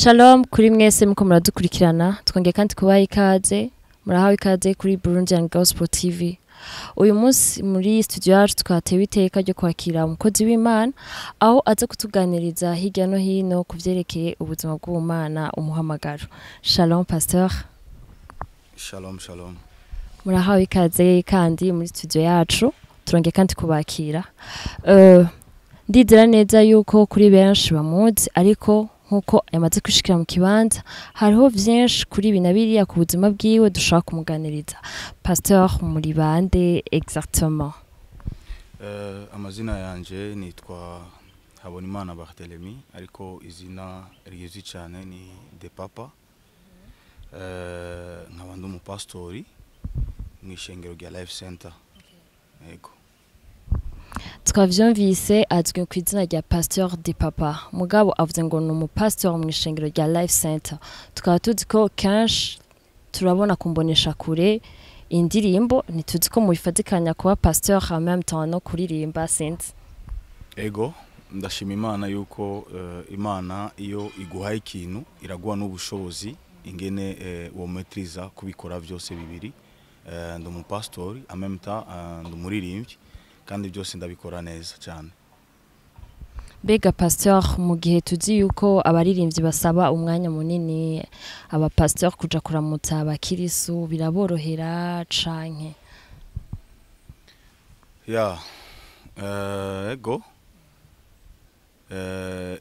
Shalom kuri mwese muko muradukurikirana, twongeye kandi kubaha ikaze, murahawe ikaze kuri Burundian Gospel TV. Uyu munsi muri studio yacu twatewe iteka ryo kwakira umukozi w'Imana, aho aza kutuganiriza hirya no hino ku vyerekeye ubuzima bw'ubumana, umuhamagaro. Shalom, Pasteur. Shalom, shalom. Murahawe ikaze kandi muri studio yacu, turongeye kandi kubakira. Ndizera neza yuko kuri benshi bamuzi, ariko nkuko yamaze kwishikira mu kibanza, hariho vyinshi kuri ibi na biriya ku buzima bwiwe dushaka kumuganiriza. Pasteur, muri bande exactement? Amazina yanje nitwa Habonimana Barthelemy, ariko izina rizwi cyane ni De Papa. Nkaba ndi umupastori mu ishengero rya Life Center. Yego. Twavyumvise, azwi ku izina rya Pasteur De Papa, mugabo avuze ngo ni umupasteur mu ishengero rya Life Center. Tukaba tuzi ko kenshi turabona kumbonesha kure indirimbo, ntituzi ko mubifatikanya kuba pasteur en même temps no kuririmba, sinzi. Ego, ndashima Imana yuko Imana iyo iguhaye ikintu iraguha n'ubushobozi ingene wo maîtriza kubikora byose bibiri. Ndi umupastori, en même temps ndi umuririmbyi, kandi byose ndabikora neza cyane. Mbega Pasteur, mu gihe tuzi yuko abaririmbyi basaba umwanya munini, abapasteur kuja kuramutsa abakirisu biraborohera canke? Ya, ego,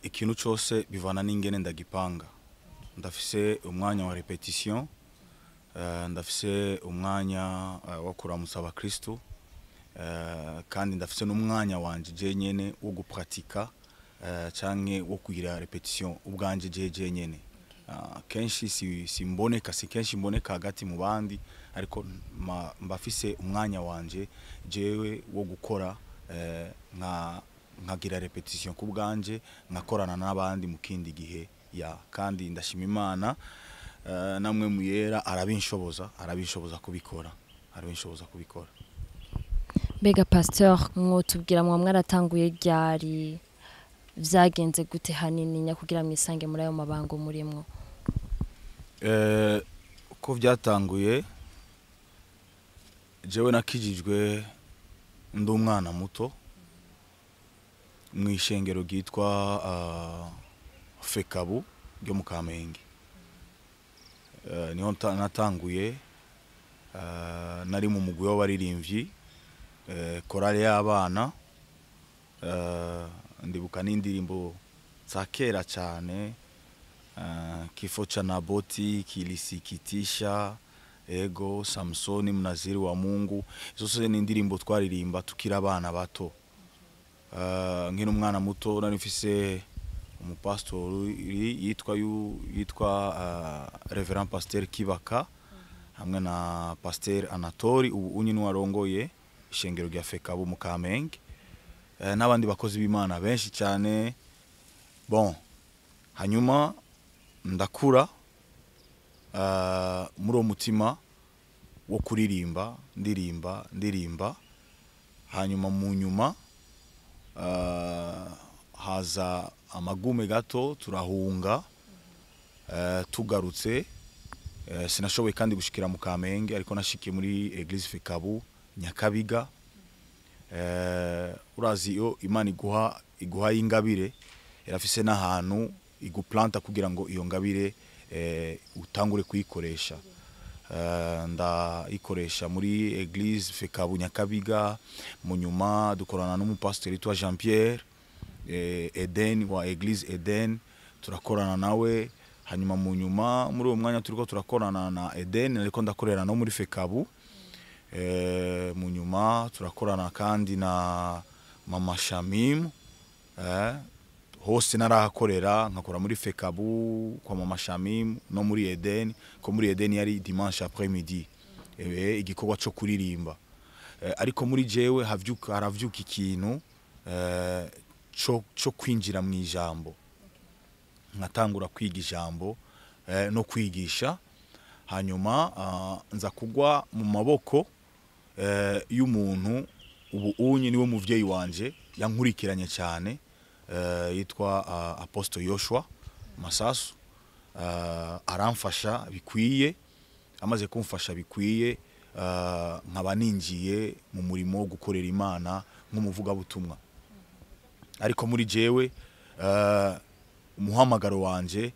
ikintu cyose bivana n'ingene ndagipanga. Ndafise umwanya wa répétition, ndafise umwanya wo kuramutsa abakristu, kandi ndafise n'umwanya wanje je nyene wo gupratika canke wo kugira répétition ubwanje je nyene. Kenshi si simboneka, si kenshi mboneka hagati mu bandi, ariko mbafise umwanya wanje jewe wo gukora, nkagira répétition ku bwanje, nkakorana n'abandi mu kindi gihe. Ya, kandi ndashima Imana, namwe muyera arabinshoboza kubikora, arabinshoboza kubikora. Mbega Pasteur, mwotubwira mwa mwaratanguye ryari, vyagenze gute hanini nyakugira mwisange muri ayo mabango murimwo? Uko vyatanguye, jewe nakijijwe ndi umwana muto mu ishengero ryitwa Fekabu ryo mu Kamenge. Niho natanguye, nari mu mugwi w'abaririmbyi, korale y'abana. Ndibuka n'indirimbo za kera cyane, "Kifo cha Naboti kilisikitisha", ego, "Samsoni mnaziri wa Mungu". Izo zose ni indirimbo twaririmba tukiri abana bato. Nkiri umwana muto nari mfise umupastori yitwa Reverend Pasteur Kibaka hamwe na Pasteur Anatori, ubu unyi niwe ishengero rya Fekabu mu Kamenge, n'abandi bakozi b'Imana benshi cyane. Bon, hanyuma ndakura muri uwo mutima wo kuririmba, ndirimba, ndirimba. Hanyuma mu nyuma haza amagume gato, turahunga. Tugarutse, sinashoboye kandi gushikira mu Kamenge, ariko nashikiye muri Église Fekabu Nyakabiga. Urazi iyo Imana iguha ingabire, irafise n'ahantu iguplanta kugira ngo iyo ngabire utangure kuyikoresha. Ndayikoresha muri Église Fekabu Nyakabiga. Mu nyuma dukorana n'umupasiteri witwa Jean Pierre Eden wa Église Eden, turakorana nawe. Hanyuma mu nyuma, muri uwo mwanya turiko turakorana na Eden, ariko ndakorera no muri Fekabu. Mu nyuma turakorana kandi na Mama Shamim. Hose narahakorera, nkakora muri Fekabu kwa Mama Shamim no muri Eden, ko muri Eden yari dimanche après midi, igikorwa co kuririmba. Ariko muri jewe havyuka, haravyuka ikintu co kwinjira mu ijambo, nkatangura kwiga ijambo no kwigisha. Hanyuma nza kugwa mu maboko y'umuntu ubu unye niwe muvyeyi wanje yankurikiranye cyane, yitwa Apostle Yoshua Masasu. Aramfasha bikwiye. Amaze kumfasha bikwiye, nkaba ninjiye mu murimo wo gukorera Imana nk'umuvugabutumwa. Ariko muri jewe, umuhamagaro wanje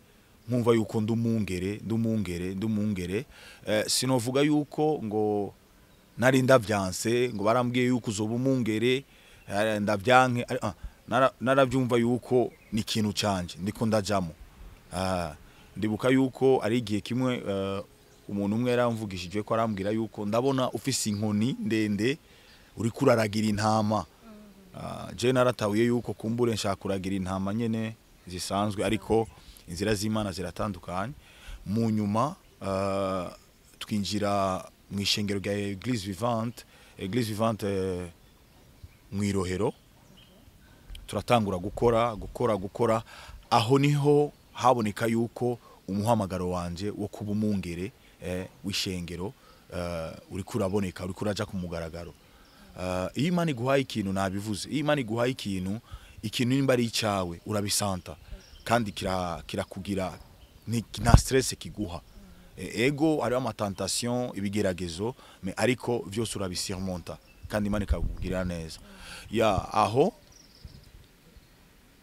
nkumva yuko ndumungere, ndumungere, ndumungere. Sinovuga yuko ngo nari ndavyanse, ngo barambwiye yuko uzoba umungere, ndavyanke. Naravyumva yuko ni ikintu canje ndiko ndajamo. Ndibuka yuko ari igihe kimwe, umuntu umwe yaramvugishije ko arambwira yuko ndabona ufise inkoni ndende, uriko uraragira intama. Je naratahuye yuko kumbure nshaka kuragira intama nyene zisanzwe, ariko inzira z'Imana ziratandukanye. Mu nyuma, twinjira mu ishengero rya Eglise Vivante, Eglise Vivante mu Irohero. Turatangura gukora, gukora, gukora. Aho niho haboneka yuko umuhamagaro wanje wo kuba umungere w'ishengero uriko uraboneka, uriko uraja ku mugaragaro. Iyo Imana iguhaye ikintu, nabivuze, iyo Imana iguhaye ikintu, ikintu nimba ari icawe urabisanta, kandi kirakugira nta stress kiguha. Ego, hariho ama tentation, ibigeragezo, mais ariko vyose urabisurmonta kandi Imana ikakugirira neza. Ya, aho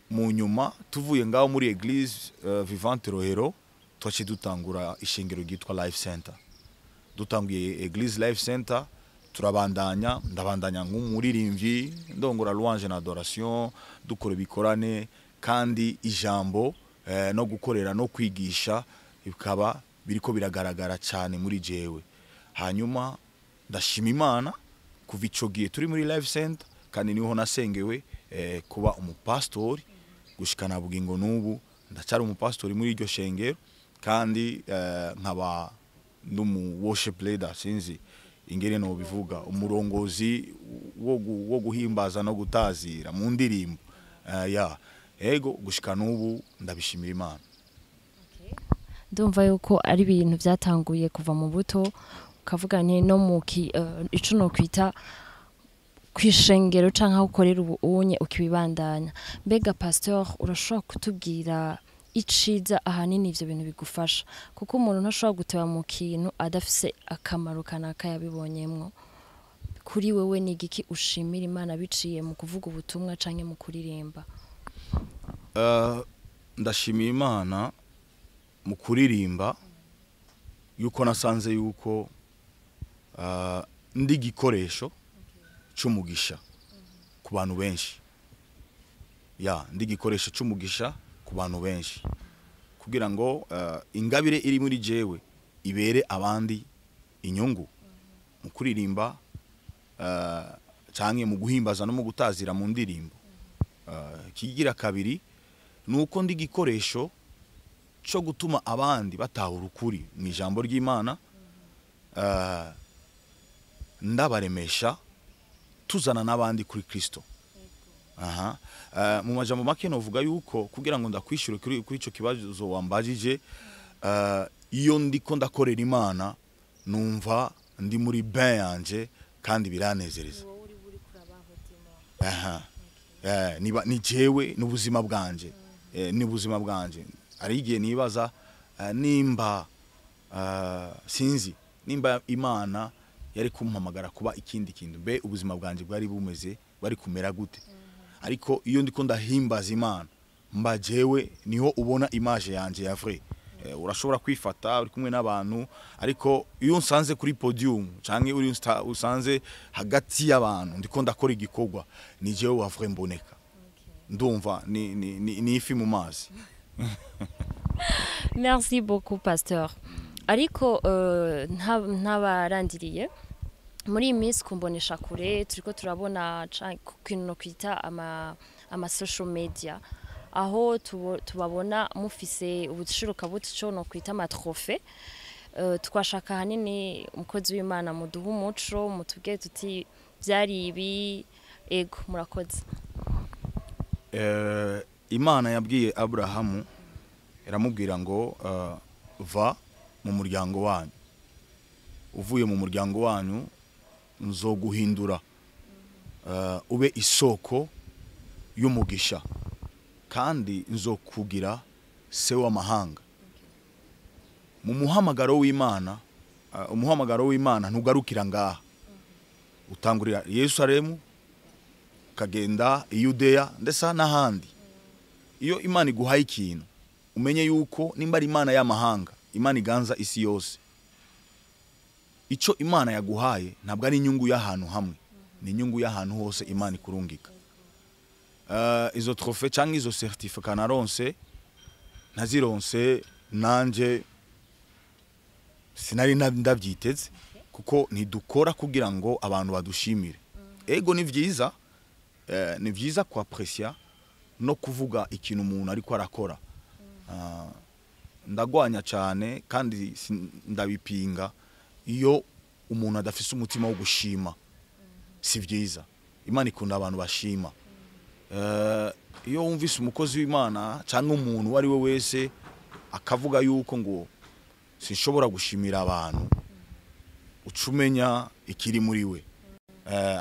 mu nyuma tuvuye ngaho muri Eglise Vivante Rohero, twaciye dutangura ishengero ryitwa Life Center. Dutanguye Eglise Life Center, turabandanya, ndabandanya nk'umuririmbyi, ndongora louange na adoration, dukora ibikorane, kandi ijambo no gukorera no kwigisha bikaba biriko biragaragara cyane muri jewe. Hanyuma ndashima Imana, kuva ico gihe turi muri Life Center, kandi niho nasengewe kuba umupastori gushikana bugingo n'ubu. Ndacyari umupastori muri iryo shengero, kandi nkaba n'umu worship leader, sinzi ingene no bivuga, umurongozi wo guhimbaza no gutazira mu ndirimbo. Ya, ego, gushika n'ubu ndabishimira Imana. Ndumva yuko ari ibintu byatanguye kuva mu buto, ukavuga nti no mu ico no kwita kwishengero canke aho ukorera ubu unye ukibibandanya. Mbega pasteur, urashobora kutubwira iciza ahanini ivyo bintu bigufasha? Kuko umuntu ntashobora guteba mu kintu adafise akamaro kanaka yabibonyemwo. Kuri wewe ni igiki ushimira Imana biciye mu kuvuga ubutumwa canke mu kuririmba? Ndashimira Imana mu kuririmba yuko nasanze yuko ndi igikoresho c'umugisha ku bantu benshi. Ya, ndi igikoresho c'umugisha ku bantu benshi, kugira ngo ingabire iri muri jewe ibere abandi inyungu mu kuririmba, canke mu guhimbaza no mu gutazira mu ndirimbo. Kigira kabiri nuko ndi igikoresho cyo gutuma abandi batahura ukuri mu ijambo ry'Imana, ndabaremesha, tuzana n'abandi kuri Kristo. Aha, mu majambo make novuga yuko kugira ngo ndakwishyure kuri ico kibazo wambajije, iyo ndiko ndakorera Imana numva ndi muri bain yanje kandi biranezereza. Aha, niba ni jewe n'ubuzima bwanje, ni ubuzima bwanje. Ari igihe nibaza, nimba, sinzi nimba Imana yari kumpamagara kuba ikindi kintu, mbe ubuzima bwanje bwari bumeze, bari kumera gute? Ariko iyo ndiko ndahimbaza Imana, mba jewe, niho ubona image yanje ya vrai. Urashobora kwifata uri kumwe n'abantu, ariko iyo unsanze kuri podium canke uri usanze hagati y'abantu ndiko ndakora igikorwa, ni jewe wa vrai mboneka. Ndumva ni ifi mu mazi. Merci beaucoup, pasteur. Ariko ntabarandiriye, muri iyi minsi kumbonesha kure turiko turabona ku kintu no kwita ama social media, aho tubabona mufise ubushiruka buti co no kwita ama trophée. Twashaka ahanini umukozi w'Imana muduha umuco, mutubwire tuti byari ibi. Ego, murakoze. Imana yabwiye Abrahamu, iramubwira ngo va mu muryango wanyu, uvuye mu muryango wanyu nzoguhindura ube isoko y'umugisha, kandi nzokugira se w'amahanga. Mu muhamagaro w'Imana, umuhamagaro w'Imana ntugarukira ngaha, utangurira Yerusalemu ukagenda i Yudeya ndetse n'ahandi. Iyo Imana iguhaye ikintu, umenye yuko nimba ari Imana y'amahanga, Imana iganza isi yose, ico Imana yaguhaye ntabwo ari inyungu y'ahantu hamwe, ni inyungu y'ahantu hose Imana ikurungika. Izo trophée cyangwa izo certificat naronse, nazironse nanje sinari ndabyiteze, kuko ntidukora kugira ngo abantu badushimire. Ego, ni vyiza, ni vyiza kwaprecia no kuvuga ikintu umuntu ariko arakora. Ndagwanya cyane kandi ndabipinga iyo umuntu adafise umutima wo gushima. Si vyiza. Imana ikunda abantu bashima. Iyo wumvise umukozi w'Imana cyangwa umuntu uwo ari we wese akavuga yuko ngo sinshobora gushimira abantu, uca umenya ikiri muri we.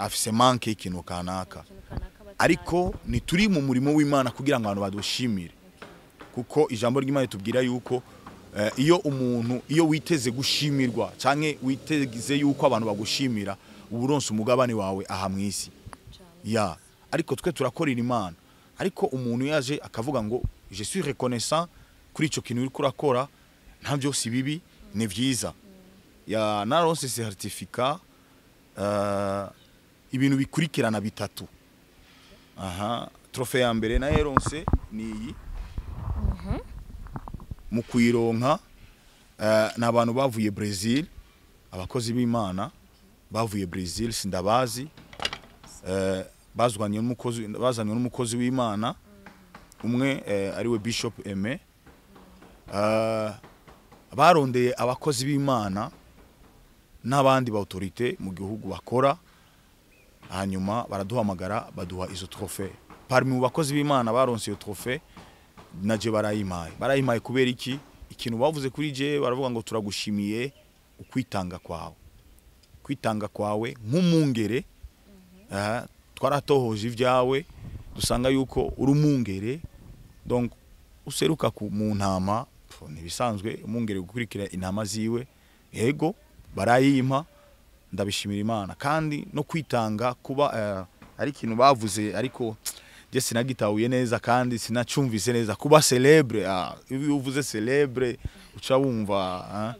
Afise manque y'ikintu kanaka. Ariko ntituri mu murimo w'Imana kugira ngo abantu badushimire, kuko ijambo ry'Imana ritubwira yuko iyo umuntu, iyo witeze gushimirwa canke witeze yuko abantu bagushimira, uba uronse umugabane wawe aha mw'isi ya. Ariko twe turakorera Imana. Ariko umuntu yaje akavuga ngo je suis reconnaissant kuri ico kintu uriko urakora, ntabyo si bibi, ni vyiza. Ya, naronse certificat, ibintu bikurikirana bitatu. Aha, trophée ya mbere nayironse ni iyi. Mu kuyironka, ni abantu bavuye Brazil, abakozi b'Imana bavuye Brazil, sindabazi, bazanywe n'umukozi w'Imana umwe, ariwe Bishop Aime. Barondeye abakozi b'Imana n'abandi ba autorité mu gihugu bakora, hanyuma baraduhamagara, baduha izo trophée. Parmi mu bakozi b'Imana baronse iyo trophée, naje barayimpaye. Barayimpaye kubera iki? Ikintu bavuze kuri je, baravuga ngo turagushimiye ukwitanga kwawe, kwitanga kwawe nk'umwungere. Twaratohoje ibyawe, dusanga yuko uri umwungere, donc useruka ku mu ntama. Pfo, ntibisanzwe umwungere gukurikira intama ziwe. Yego, barayimpa, ndabishimira Imana. Kandi no kwitanga kuba ari ikintu bavuze, ariko je sinagitahuye neza kandi sinacumvise neza, kuba célèbre. Iyo uvuze célèbre uca wumva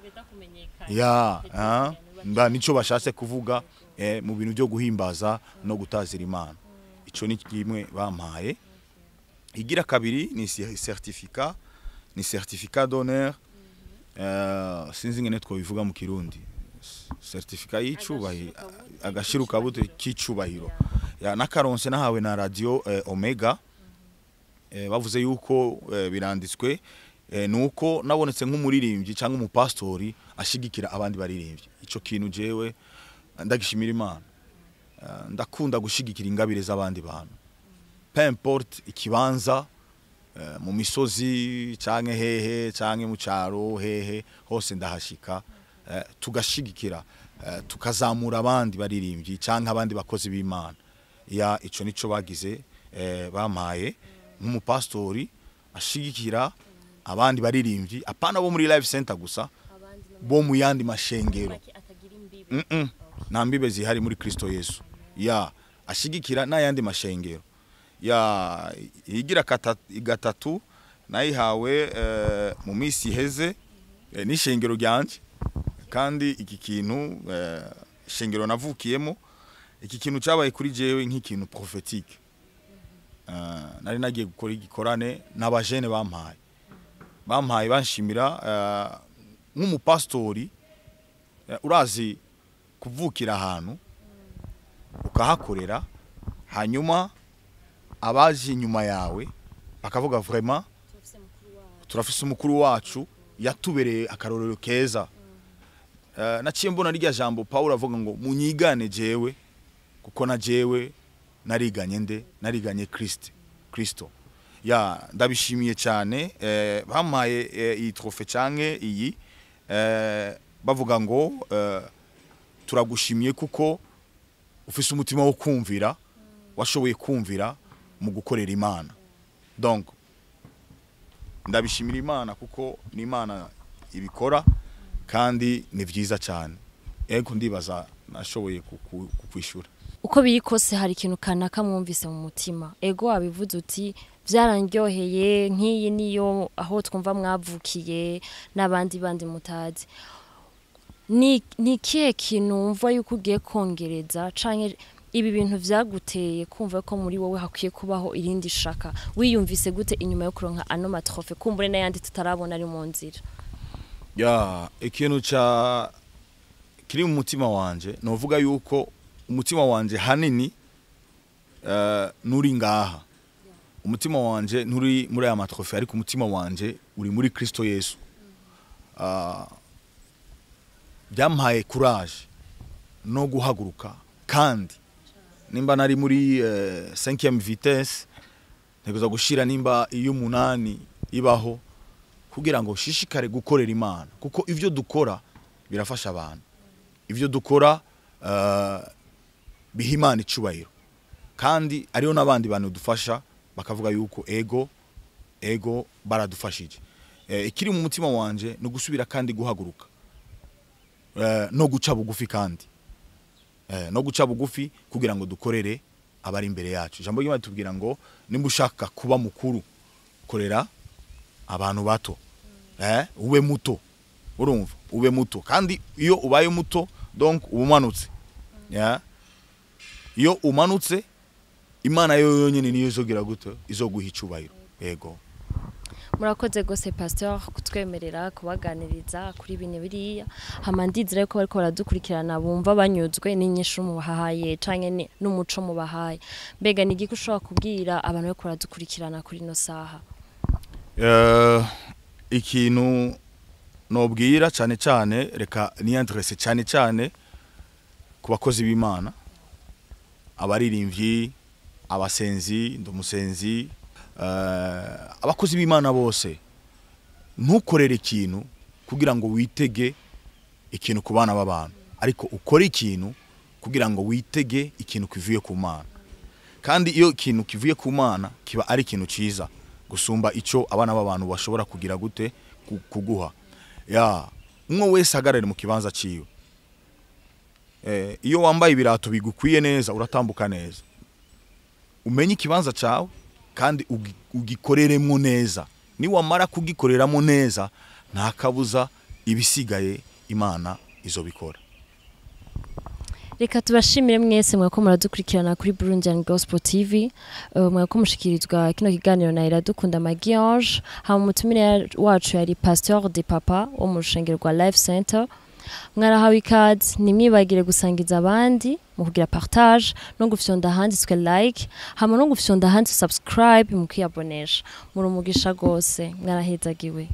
ya mba nico bashatse kuvuga, mu bintu byo guhimbaza no gutazira Imana. Ico ni kimwe bampaye. Igira kabiri ni certificat, ni certificat d'honneur. Sinzi ngene twobivuga mu Kirundi, certificat y'icubahiro, agashirukabuto k'icubahiro. Ya, nakaronse nahawe na radio Omega. Bavuze yuko biranditswe, nuko nabonetse nk'umuririmbyi cyangwa umupastori ashigikira abandi baririmbyi. Ico kintu jewe ndagishimira Imana. Ndakunda gushigikira ingabire z'abandi bantu, peu importe ikibanza, mu misozi canke hehe, canke mu caro hehe, hose ndahashika, tugashigikira, tukazamura abandi baririmbyi canke abandi bakozi b'Imana. Ya, ico nico bagize, bampaye nk'umupastori ashigikira abandi baririmbyi, apana bo muri Life Center gusa, bo mu yandi mashengero. Nta mbibe zihari muri Kristo Yesu. Ya, ashigikira n'ayandi mashengero. Ya, igira gatatu nayihawe mu minsi iheze, n'ishengero ryanje. Kandi iki kintu, ishengero navukiyemo, iki kintu cyabaye kuri jewe nk'ikintu prophétique. Nari nagiye gukora igikorane n'abajene, bampaye banshimira nk'umupastori. Urazi kuvukira ahantu ukahakorera, hanyuma abaje inyuma yawe bakavuga vraiment turafise umukuru wacu yatubereye akarorero keza. Naciye mbona rya jambo Paul avuga ngo munyigane jewe kuko na jewe nariganye nde? Nariganye Kristo. Ya, ndabishimiye cyane. Bampaye iyi trophée canke iyi, bavuga ngo turagushimiye kuko ufise umutima wo kumvira, washoboye kumvira mu gukorera Imana. Donc ndabishimira Imana kuko ni Imana. ibikora, kandi ni vyiza cyane. Ego, ndibaza nashoboye kukwishura. Uko biri kose, hari ikintu kanaka mwumvise mu mutima. Ego, wabivuze uti byarandyoheye, nk'iyi niyo aho twumva mwavukiye n'abandi bandi mutazi. Ni ikihe kintu wumva yuko ugiye kongereza, canke ibi bintu vyaguteye kumva ko muri wowe hakwiye kubaho irindi shaka? Wiyumvise gute inyuma yo kuronka ano ma trophées, kumbure n'ayandi tutarabona ari mu nzira? Ya, ikintu ca kiri mu mutima wanje, novuga yuko umutima wanje hanini nuri ngaha. Umutima wanje nturi muri aya ma trophées, ariko umutima wanje uri muri Kristo Yesu. Byampaye courage no guhaguruka, kandi nimba nari muri 5e vitesse, ntegerezwa gushira nimba iyo umunani ibaho, kugira ngo shishikare gukorera Imana, kuko ivyo dukora birafasha abantu, ivyo dukora biha Imana icubahiro, kandi ariho n'abandi bantu dufasha bakavuga yuko ego, ego, baradufashije. Ikiri mu mutima wanje ni gusubira kandi guhaguruka, no guca bugufi, kandi no guca bugufi kugira ngo dukorere abari imbere yacu. Ijambo ry'Imana tubwira ngo nimba ushaka kuba mukuru, korera abantu bato, ube muto. Urumva, ube muto, kandi iyo ubaye muto, donc uba umanutse, yeah? Iyo umanutse, Imana yo yonyine niyo izogira gute? Izoguha icubahiro. Yego. Murakoze gose, pasteur, kutwemerera kubaganiriza kuri bine biriya. Hama ndizera ko bariko baradukurikirana bumva banyuzwe n'inyishu mubahaye canke n'umuco mubahaye. Mbega ni igiki ushobora kubwira abantu bariko baradukurikirana kuri ino saha? Ikintu nobwira cyane cyane, reka niyadresse cyane cyane ku bakozi b'Imana, abaririmbyi, abasenzi, ndumusenzi, abakozi b'Imana bose: ntukorere ikintu kugira ngo witege ikintu ku bana b'abantu, ariko ukore ikintu kugira ngo witege ikintu kivuye ku Mana. Kandi iyo ikintu kivuye ku Mana kiba ari ikintu ciza gusumba ico abana b'abantu bashobora kugira gute? Kuguha. Ya, umwe wese ahagarare mu kibanza ciwe. Iyo wambaye ibirato bigukwiye neza, uratambuka neza. Umenye ikibanza cawe kandi ugikoreremo neza. Niwamara kugikoreramo neza, nta kabuza ibisigaye Imana izobikora. Reka tubashimire mwese mwako muradukurikirana kuri Burundian Gospel TV. Mwako mushikirizwa kino kiganiro na Iradukunda Magie Ange. Hama umutumire wacu yari Pasteur de Papa wo mu rushengero rwa Life Center. Mwarahawe ikaze. Ntimwibagire gusangiza abandi mu kugira partage no gufyonda ahanditswe like, hama no gufyonda ahanditswe subscribe mu kwiyabonesha. Muri umugisha gose, mwarahezagiwe.